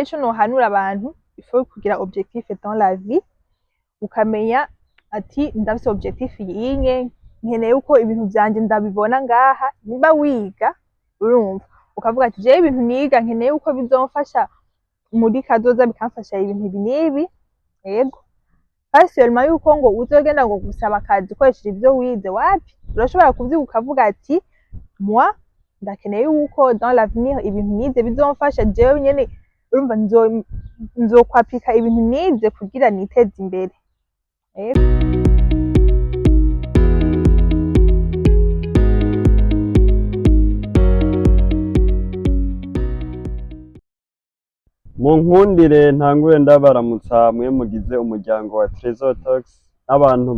Ico nohanura abantu, il faut kugira objectif dans la vie, ukamenya ati ndafise objectif yinye, nkeneye uko ibintu vyanje ndabibona ngaha. Nimba wiga, urumva, ukavuga ati jewe ibintu niga nkeneye uko bizomfasha muri kazoza, bikamfasha ibintu ibi n'ibi. Yego, pas seulement yuko ngo uzogenda ngo gusaba akazi ukoresheje ivyo wize. Wapi, urashobora kuvyiga ukavuga ati moi ndakeneye yuko dans l'avenir ibintu nize bizomfasha jewe nyene, urumva, nzokwapika ibintu nize kugira niteze imbere. Yego. Mu nkundire ntangure ndabaramutsa mwe mugize umuryango wa Trésor Talks n'abantu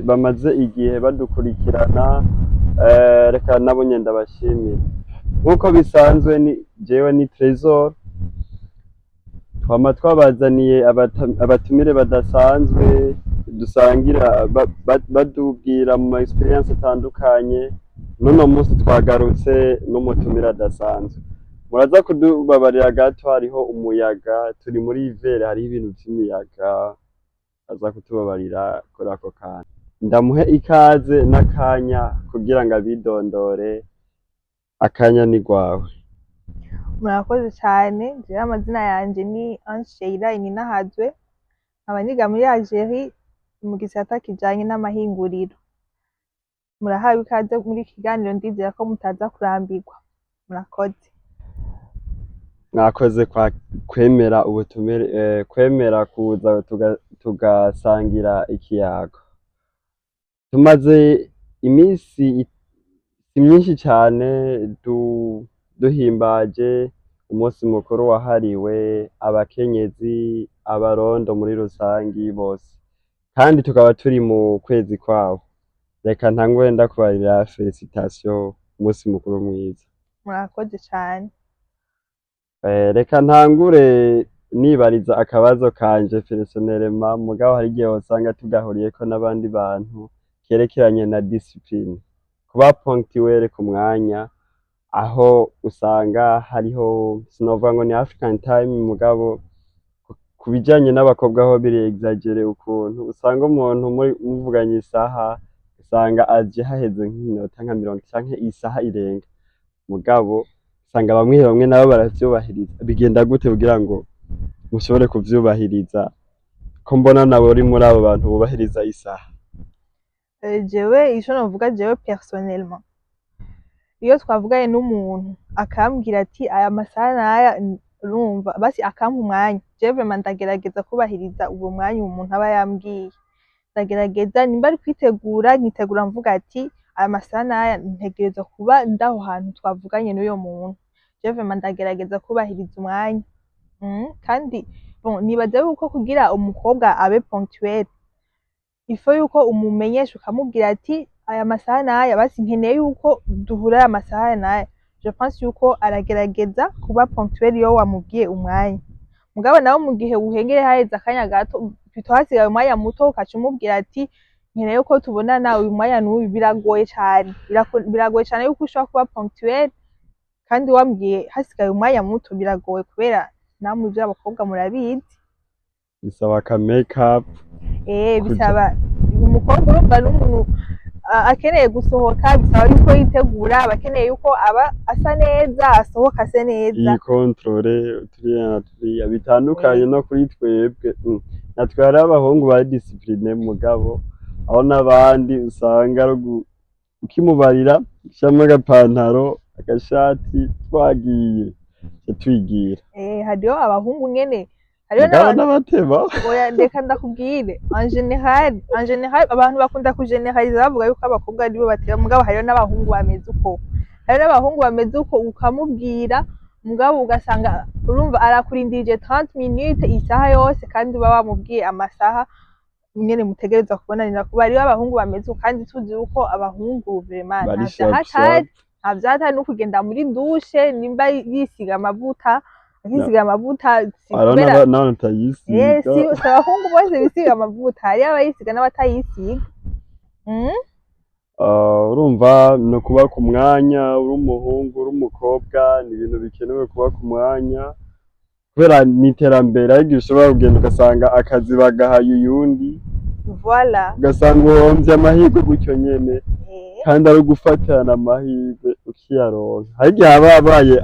bamaze igihe badukurikirana, reka nabo nyene ndabashimire. Nk'uko bisanzwe ni jewe ni Trésor, twama twabazaniye abatumire badasanzwe dusangira badubwira mu ma experience atandukanye. N'uno munsi twagarutse n'umutumire adasanzwe. Muraza kudubabarira gato, hariho umuyaga, turi muri hiver, hariho ibintu vy'imiyaga, aza kutubabarira kuri ako kantu. Ndamuhe ikaze n'akanya kugira ngo abidondore, akanya ni rwawe. Murakoze cyane. Jewe amazina yanje ni Ange Sheila Ininahazwe, nkaba niga muri Algerie mu gisata kijanye n'amahinguriro. Murahawe ikaze muri iki kiganiro, ndizera ko mutaza kurambirwa. Murakoze. Mwakoze kwa kwemera ubutumire, kwemera kuza tugasangira ikiyago. Tumaze iminsi si myinshi cane duhimbaje umunsi mukuru wahariwe abakenyezi, abarondo muri rusangi bose, kandi tukaba turi mu kwezi kwabo. Reka ntangure ndakubarira félicitations, umunsi mukuru mwiza. Murakoze cyane. Reka ntangure nibariza akabazo kanje personnellement, mugabo hari igihe wosanga tugahuriyeko n'abandi bantu, kerekeranye na discipline, kuba ponctuel ku mwanya, aho usanga hariho, sinovuga ngo ni African time, mugabo ku bijanye n'abakobwa ho biri exagéré, ukuntu usanga umuntu muvuganye isaha, usanga aje haheze nk'iminota nka 30 canke isaha irenga, mugabo usanga bamwe bamwe nabo baravyubahiriza. Bigenda gute kugira ngo mushobore kuvyubahiriza, ko mbona nawe uri muri abo bantu bubahiriza isaha? Jewe ico novuga, jewe personnellement, iyo twavuganye n'umuntu akambwira ati aya masaha n'aya, urumva, basi akampa umwanya, jewe vraiment ndagerageza kubahiriza uwo mwanya uwo muntu aba yambwiye. Ndagerageza, nimba ari kwitegura, nkitegura mvuga ati aya masaha n'aya ntegerezwa kuba ndaho hantu twavuganye n'uyo muntu. Jewe vraiment ndagerageza kubahiriza umwanya. Kandi bon, nibaza yuko kugira umukobwa abe ponctuel, il faut yuko umumenyesha, ukamubwira ati aya masaha n'aya, basi nkeneye yuko duhura aya masaha n'aya. Je pense yuko aragerageza kuba ponctuel iyo wamubwiye umwanya. Mugabo nawe mu gihe uhengeye haheze akanya gato, plutôt hasigaye umwanya muto, ukaca umubwira ati nkeneye ko tubonana uyu mwanya n'uyu, biragoye cane. Biragoye cane yuko ushobora kuba ponctuel kandi wambwiye hasigaye umwanya muto. Biragoye kubera namwe ivy'abakobwa murabizi. Bisaba ka make up. Bisaba umukobwa, urumva, n'umuntu akeneye gusohoka, bisaba yuko yitegura, aba akeneye yuko aba asa neza, asohoka asa neza. Iyi contrôle turiya na turiya bitandukanye no kuri twebwe. Natwe hariho abahungu bari discipline, mugabo aho n'abandi usanga ari ukimubarira ushiramwo agapantaro, agashati, twagiye ca twigira. Hariho abahungu nyene, hariho mugabo n'abantu n'abateba. Oya, reka ndakubwire, en général abantu bakunda kugeneraliza bavuga yuko abakobwa aribo bateba, mugabo hariho n'abahungu bameze uko. Hariho n'abahungu bameze uko, ukamubwira, mugabo ugasanga, urumva, arakurindirije 30 minutes, isaha yose, kandi uba wamubwiye amasaha nyene mutegerezwa kubonanira. Kuba hariho abahungu bameze uko, kandi tuzi yuko abahungu vraiment bari nta sharp vyahatari, sharp. Nta vyahatari no kugenda muri douche, nimba yisiga amavuta, akisiga amavuta, si hariho kubera n'abantu batayisiga. Si abahungu bose bisiga amavuta, hariyo abayisiga n'abatayisiga. Ah, urumva, ni ukuba ku mwanya, uri umuhungu, uri umukobwa, ni ibintu bikenewe kuba ku mwanya. Kubera ni iterambere, ariko igihe ushobora kugenda ugasanga akazi bagahaye uyundi, Voilà. ugasanga uhomvye amahirwe gutyo nyene, kandi ari ugufatana amahirwe ukiyaronka. Hari igihe haba habaye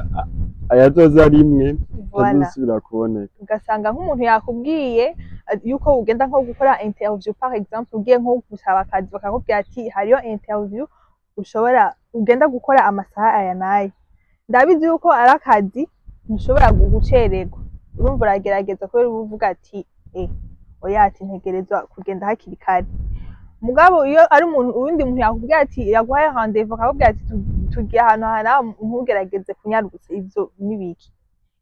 ayazoza rimwe, atazosubira kuboneka. Ugasanga nk'umuntu yakubwiye yuko ugenda nko gukora interview, par exemple ugiye nko gusaba akazi, bakakubwira ati hariyo interview ushobora ugenda gukora amasaha aya n'aya, ndabizi yuko ari akazi ntushobora gucererwa. Urumva uragerageza, kubera uba uvuga ati oya, ati ntegerezwa kugenda hakiri kare. Mugabo iyo ari umuntu, uwundi muntu yakubwira ati, yaguhaye rendez-vous, akakubwira ati tugiye ahantu aha nawe, ntugerageze kunyarutsa, ivyo nibiki?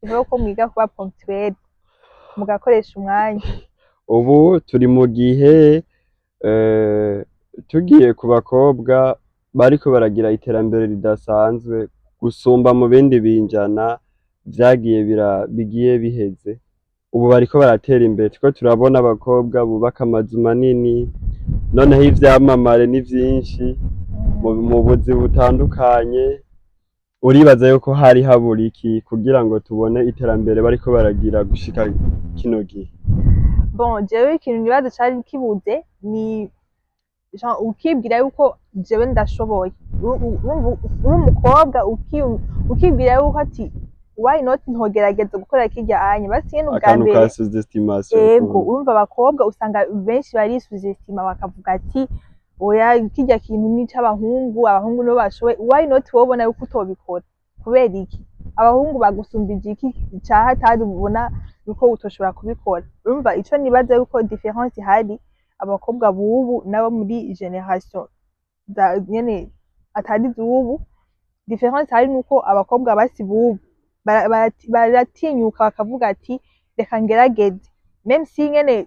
Bivuga ko mwiga kuba ponctuel, mugakoresha umwanya. Ubu turi mu gihe tugiye ku bakobwa bariko baragira iterambere ridasanzwe gusumba mu bindi binjana vyagiye bigiye biheze. Ubu bariko baratera imbere, turiko turabona abakobwa bubaka amazu manini, noneho ivyamamare ni vyinshi mu buzi butandukanye. Uribaza yuko hari habura iki kugira ngo tubone iterambere bariko baragira gushika kino gihe? Bon, jewe ikintu nibaza cari kibuze ni genre ukibwira yuko jewe ndashoboye. Urumva uri umukobwa, ukibwira yuko ati why not ntogerageza gukora kirya anya basi nyene ubwa Akantu mbere. ka sous-estimation. Ego, urumva abakobwa usanga benshi bari sous-estima, bakavuga ati oya, kirya kintu ni ic'abahungu, abahungu nibo bashoboye. Why not wowe ubona yuko utobikora? Kubera iki? Abahungu bagusumbije iki caha atari ubona yuko utoshobora kubikora? Urumva ico nibaza yuko différence ihari, abakobwa bubu n'abo muri génération za nyene atari zubu, différence ihari nuko abakobwa basi bubu baratinyuka bakavuga ati reka ngerageze, même si nyene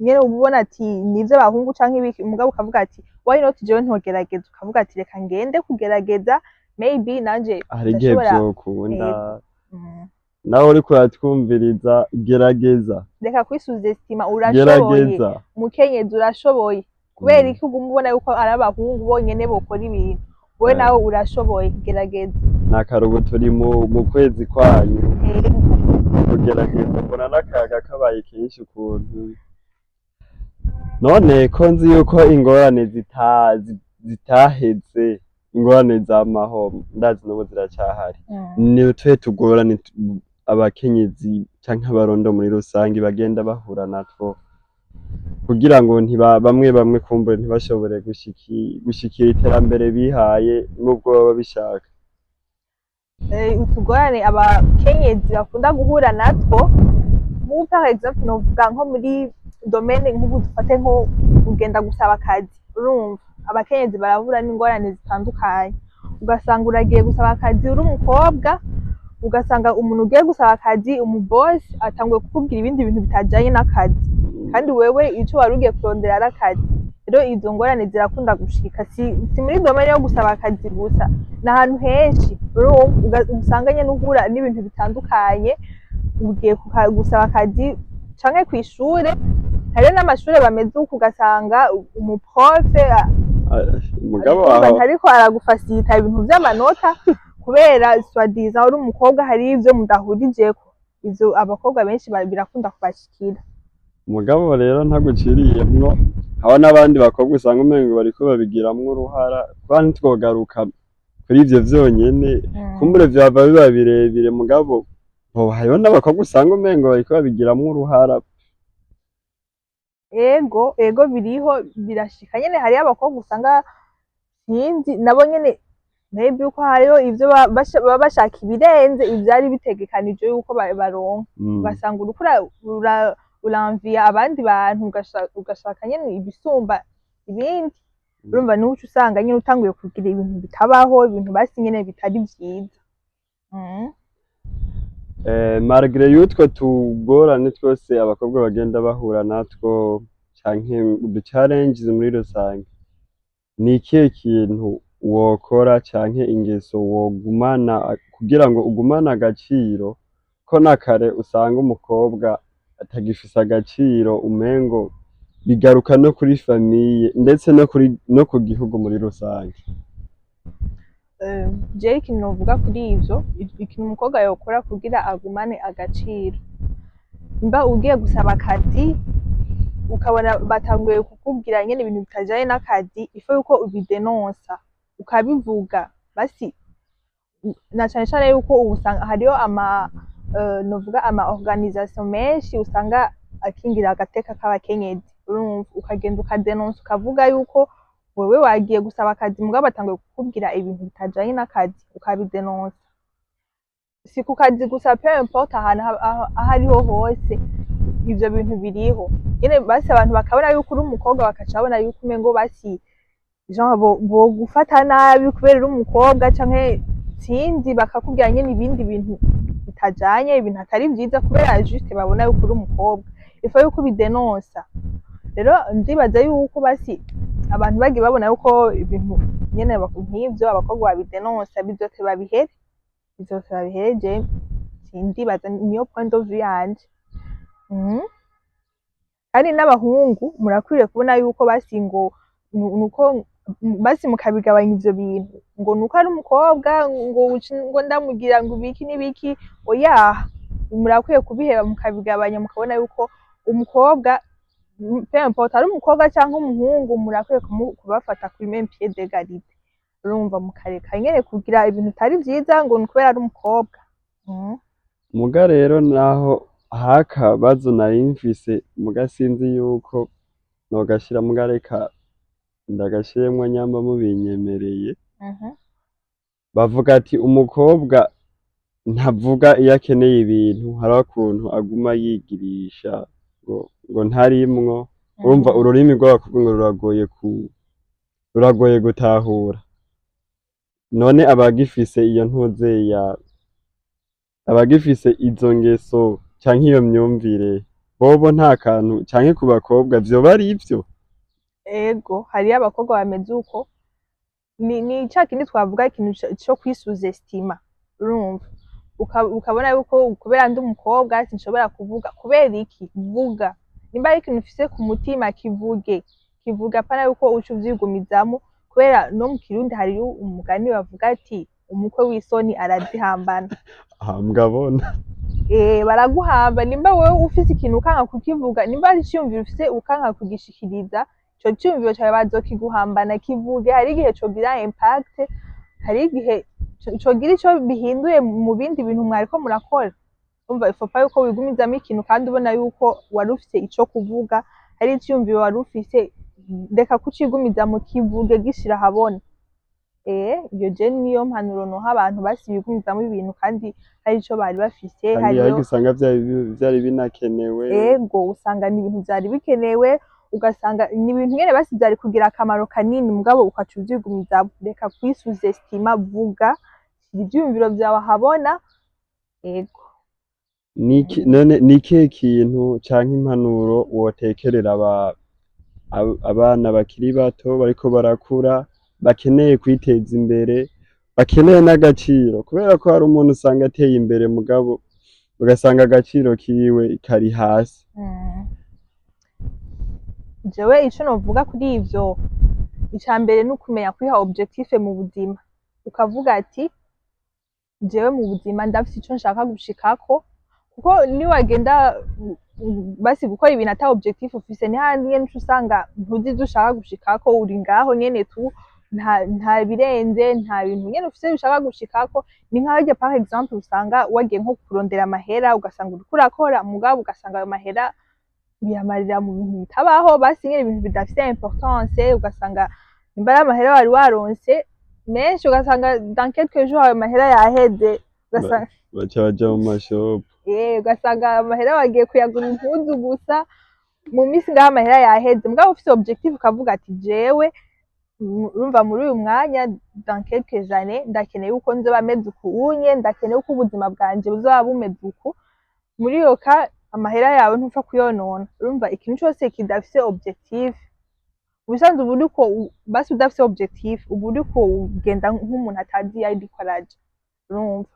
nyene uba ubona ati nivyo abahungu canke ibiki, umugabo ukavuga ati why not jewe ntogerageza? Ukavuga ati reka ngende kugerageza, maybe nanje Hari igihe ndashobora. vyokunda. Yego. Nawe uriko uratwumviriza, gerageza. Reka kwisous-estima, urashoboye. Gerageza. Umukenyezi urashoboye. Kubera iki uguma ubona yuko ari abahungu bonyene bokora ibintu? Wowe nawe urashoboye, gerageza. Ni akarubu turi mu kwezi kwanyu. Yego. Kugerageza, mbona n'akayaga kabaye kenshi ukuntu. None ko nzi yuko ingorane zitaheze, ingorane z'amaho ndazi n'ubu ziracahari, ni utuhe tugorane abakenyezi canke abarondo muri rusange bagenda bahura natwo kugira ngo ntiba bamwe bamwe kumbure ntibashobore gushikira iterambere bihaye nubwo baba babishaka? Utugorane abakenyezi bakunda guhura natwo, nk'ubu par exemple novuga nko muri domaine, nk'ubu dufate nko kugenda gusaba akazi. Urumva abakenyezi barahura n'ingorane zitandukanye, ugasanga uragiye gusaba akazi uri umukobwa, ugasanga umuntu ugiye gusaba akazi, umubosi atanguye kukubwira ibindi bintu bitajanye n'akazi, kandi wewe ico wari ugiye kurondera ari akazi. Rero izo ngorane zirakunda gushika, si muri domaine yo gusaba akazi gusa, ni ahantu henshi. Urumva usanga nyene uhura n'ibintu bitandukanye ugiye gusaba akazi canke kw'ishure. Hariho n'amashure bameze uko, ugasanga umuprof Umugabo urumva aho ntariko aragufacilita ibintu vy'amanota kubera soi-disant uri umukobwa, hari ivyo mudahurijeko. Ivyo abakobwa benshi birakunda kubashikira. Umugabo rero ntaguciriyemwo, haba n'abandi bakobwa usanga umengo bariko babigiramwo uruhara. Kuba ntitwogaruka kuri ivyo vyonyene, kumbure vyava biba birebire, mugabo bo hariho n'abakobwa usanga umengo bariko babigiramwo uruhara. Ego, biriho, birashika nyene. Hariho abakobwa usanga, sinzi nabo nyene, maybe yuko hariho ivyo baba bashaka ibirenze ivyari bitegekanijwe yuko baronka. Ugasanga uriko uramviya abandi bantu, ugashaka nyene ibisumba ibindi. Urumva niho uca usanga nyene utanguye kugira ibintu bitabaho, ibintu basi nyene bitari vyiza. Malgré y'utwo tugorane twose abakobwa bagenda bahura natwo canke udu challenges muri rusange, ni ikihe kintu wokora canke ingeso wogumana kugira ngo ugumane agaciro, ko na kare usanga umukobwa atagifise agaciro, umengo bigaruka no kuri famille ndetse no kuri no ku gihugu muri rusange? Jewe ikintu novuga kuri ivyo, ikintu umukobwa yokora kugira agumane agaciro, mba ugiye gusaba akazi ukabona batanguye kukubwira nyene ibintu bitajanye n'akazi, il faut yuko ubidenonsa, ukabivuga. Basi na cane cane yuko ubu usanga hariho ama novuga ama organisation menshi usanga akingira agateka k'abakenyezi. Urumva, ukagenda ukadenonsa, ukavuga yuko wewe wagiye gusaba akazi mugabo batanguye kukubwira ibintu bitajanye n'akazi, ukabidenonsa. Si ku kazi gusa, peu importe ahantu aho ariho hose ivyo bintu biriho nyene. Basi abantu bakabona yuko uri umukobwa, bakaca babona yuko umengo basi genre bogufata nabi kubera uri umukobwa, canke sinzi, bakakubwira nyene ibindi bintu bitajanye, ibintu atari vyiza, kubera juste babona yuko uri umukobwa. Il faut yuko ubidenonsa. Rero ndibaza yuko basi abantu bagiye babona yuko ibintu nyene nk'ivyo abakobwa babidenonsa, bizoteba bihere, bizoteba bihere. Je sindibaza, niyo point de vue yanje. Kandi n'abahungu murakwiriye kubona yuko basi ngo nuko basi mukabigabanya ivyo bintu ngo nuko ari umukobwa, ngo ngo ndamugira ngo ibiki n'ibiki. Oya, murakwiye kubiheba, mukabigabanya, mukabona yuko umukobwa, peu importe ari umukobwa canke umuhungu, murakwiye kubafata kuri même pied d'égalité. Urumva, mukareka nyene kugira ibintu bitari vyiza ngo ni kubera ari umukobwa. Muga rero naho hakabazo nari mfise, muga sinzi yuko nogashira, muga reka ndagashiremwo nyamba mubinyemereye. Bavuga ati umukobwa ntavuga iyo akeneye ibintu, hariho ukuntu aguma yigirisha ngo ntarimwo. Urumva, ururimi rw'abakobwa ngo ruragoye gutahura. None abagifise iyo ntuzeya, abagifise izo ngeso canke iyo myumvire, bobo nta kantu, canke ku bakobwa vyoba ari ivyo? Ego, hariyo abakobwa bameze uko. Ni ca kindi twavuga, ikintu co kwisuzestima. Urumva, ukabona yuko kubera ndi umukobwa sinshobora kuvuga. Kubera iki? Vuga. Nimba ari ikintu ufise ku mutima, kivuge, kivuge, apana yuko uca uvyigumizamo. Kubera no mu Kirundi hariyo umugani bavuga ati: "Umukwe w'isoni arazihambana." Ahambwa abona. Baraguhamba nimba wewe ufise ikintu ukanka kukivuga. Nimba ari iciyumviro ufise ukanka kugishikiriza, ico ciyumviro cawe bazokiguhambana. Kivuge. Hari igihe cogira impact, hari igihe cogira ico bihinduye mu bindi bintu mwariko murakora. Umva, il faut pas yuko wigumizamo ikintu kandi ubona yuko wari ufise ico kuvuga, hari iciyumviro wari ufise. Reka kucigumizamo, kivuge, gishira ahabona. Iyo je niyo mpanuro noha abantu basi bigumizamo ibintu kandi hari ico bari bafise. Kandi hariyo ariko usanga vyari binakenewe. Ego, usanga ni ibintu vyari bikenewe, ugasanga ni ibintu nyene basi vyari kugira akamaro kanini, mugabo ukaca uvyigumizamo. Reka kwisuzestima, vuga, shira ivyiyumviro vyawe ahabona. Ego. None ni ikihe kintu canke impanuro wotekerera abana bakiri bato bariko barakura, bakeneye kwiteza imbere, bakeneye n'agaciro? Kubera ko hari umuntu usanga ateye imbere, mugabo ugasanga agaciro kiwe kari hasi. Jewe ico novuga kuri ivyo, ica mbere ni ukumenya kwiha objectif mu buzima, ukavuga ati: "Jewe mu buzima ndafise ico nshaka gushikako." Kuko niwagenda basi gukora ibintu ata objectif ufise, ni hahandi nyene uca usanga ntuzi ivyo ushaka gushikako, uri ngaho nyene tu, nta birenze, nta bintu nyene ufise ushaka gushikako. Ni nka harya, par exemple, usanga wagiye nko kurondera amahera, ugasanga uriko urakora, mugabo ugasanga ayo mahera uyamarira mu bintu bitabaho, basi nyene ibintu bidafise importance. Ugasanga nimba ari amahera wari waronse menshi, ugasanga dans quelques jours ayo mahera yaheze, ugasanga Baca baja mu mashopu. Ugasanga amahera wagiye kuyagura impuzu gusa, mu minsi ngaho amahera yaheze. Mugabo ufise objectif, ukavuga ati: "Jewe urumva, muri uyu mwanya, dans quelques années, ndakeneye yuko nzoba meze uku unye, ndakeneye uko ubuzima bwanje buzoba bumeze uku." Muri iyo cas amahera yawe ntupfa kuyonona. Urumva, ikintu cose kidafise objectif, ubusanzwe uba uriko basi udafise objectif, uba uriko ugenda nk'umuntu atazi iyo ariko araja. Urumva,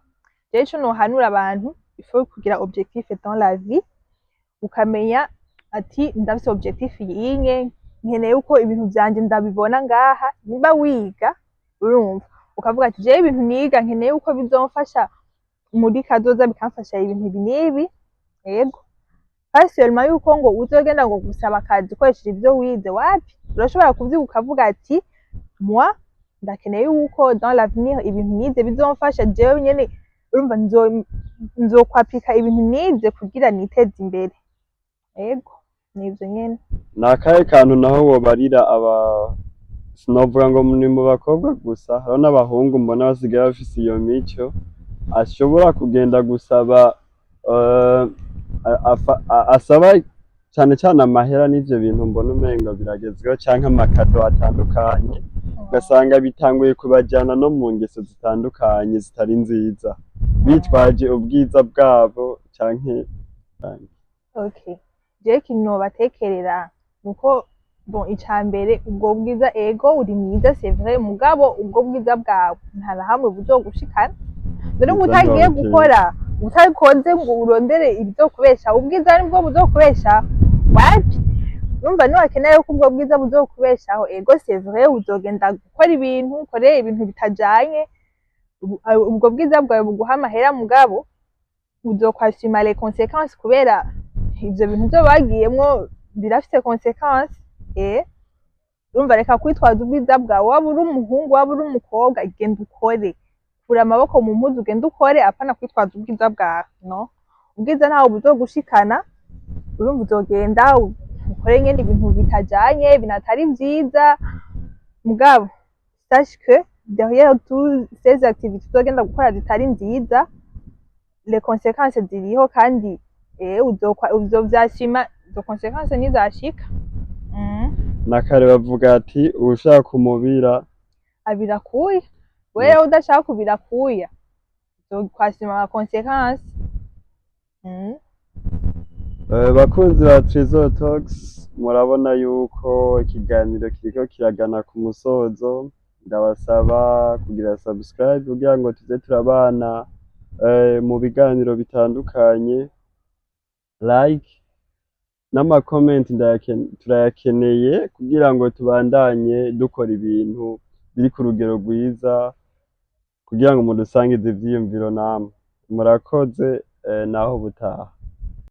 rero ico nohanura abantu, il faut kugira objectif dans la vie, ukamenya ati: "Ndafise objectif yinye, nkeneye uko ibintu vyanje ndabibona ngaha." Nimba wiga, urumva, Ukavuga ati: "Jewe ibintu niga nkeneye yuko bizomfasha muri kazoza, bikamfasha ibintu ibi n'ibi." Yego, pas seulement yuko ngo uzogenda ngo gusaba akazi ukoresheje ivyo wize. Wapi, urashobora kuvyiga ukavuga ati: "Moi, ndakeneye yuko dans l'avenir ibintu nize bizomfasha jewe nyene." Urumva, nzokwapika ibintu nize kugira niteze imbere. Yego, nivyo nyene. Ni akahe kantu naho wobarira aba, sinovuga ngo ni mu bakobwa gusa, hariho n'abahungu mbona basigaye bafise iyo mico, ashobora kugenda gusaba asaba cane cane amahera n'ivyo bintu mbona umengo biragezweho, canke ama cadeaux atandukanye, ugasanga bitanguye kubajana no mu ngeso zitandukanye zitari nziza, bitwaje ubwiza bwabo canke? Okay, jewe ikintu nobatekerera nuko, bon, ica mbere, ubwo bwiza, ego, uri mwiza, c'est vrai, mugabo ubwo bwiza bwawe nta na hamwe buzogushikana. Dore ngo Ubwiza utagiye ntibabuteye. gukora, utakoze ngo urondere ibizokubesha, ubwiza nibwo buzokubesha? Wapi. Urumva, niwakenera yuko ubwo bwiza buzokubeshaho, ego, c'est vrai, uzogenda gukora ibintu, ukore ibintu bitajanye, ubwo bwiza bwawe buguha amahera, mugabo uzokwasuma les conséquences, kubera ivyo bintu vyo bagiyemwo birafise conséquences. Urumva, reka kwitwaza ubwiza bwawe. Waba uri umuhungu, waba uri umukobwa, genda ukore, kura amaboko mu mpuzu, ugende ukore, apana kwitwaza ubwiza bwawe. No ubwiza ntawe buzogushikana. Urumva, uzogenda ukore nyene ibintu bitajanye, ibintu atari vyiza, mugabo sache que derrière toutes ces activités uzogenda gukora zitari nziza, les conséquences ziriho, kandi uzovyashima izo conséquences nizashika. Na kare bavuga ati: "Uwushaka umubira abira kuya." Wewe udashaka kubira kuya, uzokwasima ama conséquences. Bakunzi ba Trésor Talks, murabona yuko ikiganiro kiriko kiragana ku musozo. Ndabasaba kugira subscribe kugira ngo tuze turabana mu biganiro bitandukanye. Like n'ama comment turayakeneye kugira ngo tubandanye dukora ibintu biri ku rugero rwiza, kugira ngo mudusangize ivyiyumviro namwe. Murakoze, naho ubutaha.